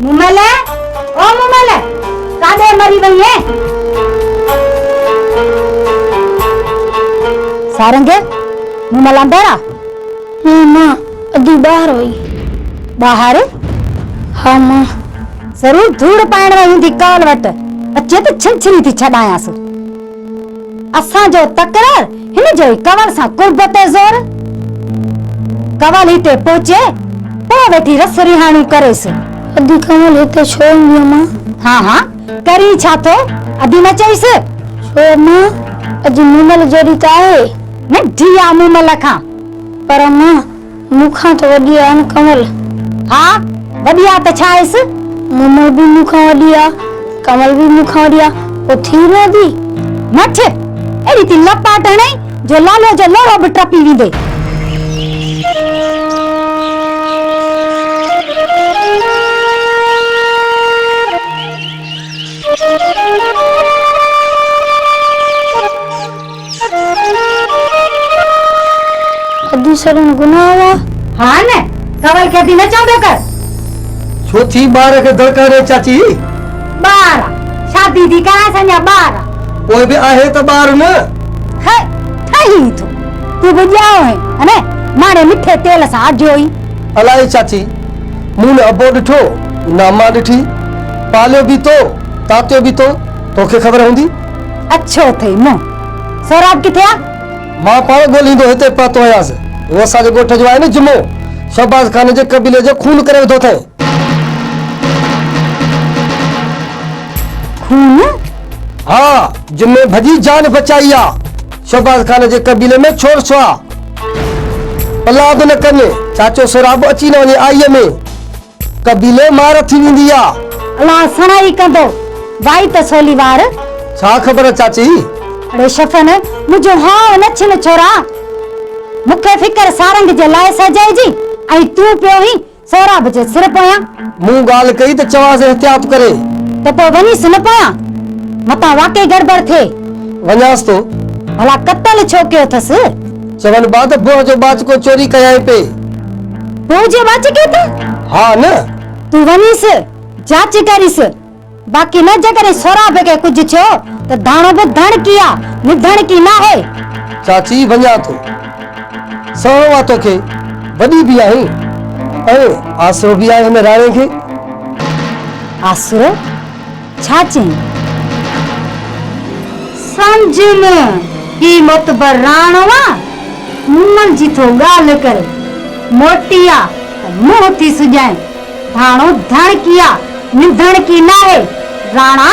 مومل، او مومل، ڪاڏي مري وئين؟ سارنگ، مومل اندر آ؟ نه مان، ادي ٻاهر وئي. ٻاهر؟ ها مان. ضرور ڌوڙ پائڻ وئي هوندي ڪول وٽ، اچي ته ڇنڇري ٿي ڇڏايانس. اسان جو تڪرار هن جو ئي ڪنول سان قرب تي زور. ڪنول هتي پهچي پوء ويٺي رس رهاڻيون ڪريس. ادي ڪنول هتي ڇو ايندي امان؟ ها ها ڪرين ڇا ٿو؟ ادي نه چئيس. ڇو امان؟ اڄ مومل جيڏي ته آهي. ننڍي آ مومل کان. پر امان مون کان ته وڏي آ نه ڪنول. ها وڏي آ ته ڇا آهيس؟ مومل به مون کان وڏي آ، ڪنول به مون کان وڏي آ، پوء ٿي نه ادي؟ مٺ اهڙي ٿي لپاٽ هڻئي جو لالو جو لوڙهو به ٽپي ويندي. ادي سڏڻ گناهه آ؟ ها نه، ڪنول کي ادي نه چوندو ڪر. ڇو ٿي ٻار کي دڙڪا ڏئين چاچي؟ ٻار آ، شادي ٿي ڪرائيس اڃا ٻار آ. پوء به آهي ته ٻار نه. هه، ٺهي ٿو. تون به ڄائو آهين ها نه، ماڻي مٺي تيل سان اجهو ئي. الائي چاچي، مون نه ابو ڏٺو، نه امان ڏٺي. پاليو به تو، تاتيو به تو، توکي خبر هوندي. اڇو اٿئي منهن. سهراب ڪٿي آ؟ مان پاڻ ڳولهيندو هتي پهتو آهيانس. هو اسان جي ڳوٺ جو آهي نه جمعو. شهباز خان جي قبيلي جو خون ڪري وڌو اٿئين. خون؟ ها، جمعي ڀڄي جان بچائي آ. شهباز خان جي قبيلي ۾ ڇوڙ ڇو آ. پلا به نه ڪن، چاچو سهراب اچي نه وڃي آئيء ۾. قبيلي مار ٿي ويندي آ. الله سڻائي ڪندو، وائي ته سولي وار. ڇا خبر چاچي؟ اڙي شفن، منهنجو هانء نه ڇن ڇورا. مون کي فڪر سارنگ جي لاء سجائي جي ۽ تون پيو هين سهراب جي سر پويان. مون ڳالهه ڪئي ته چوانس احتياط ڪري. ته پوء وڃيس نه پويان، متان واقعي گڙٻڙ ٿئي. وڃانس ٿو. ڀلا قتل ڇو ڪيو اٿس؟ چون با ته بوهه جو ٻاچڪو چوري ڪيائين پئي. بوهه جو ٻاچڪي ته؟ ها نه. تون وڃيس، جاچ ڪريس. باقي نه جيڪڏهن سهراب کي ڪجهه ٿيو ته ڌاڻو به ڌڻڪي آ، نڌڻڪي ناهي. چاچي وڃان ٿو. سهڻو آ توکي، وڏي به آهين ۽ آسرو به آهي هن راڻي کي. آسرو؟ ڇا چئين؟ سمجهه م هي معتبر راڻو آ، مومل جي ٿو ڳالهه ڪري. موٽي آ ته منهن ٿي سڄائين. ڌاڻو ڌڻڪي آ، نڌڻڪي ناهي. راڻا!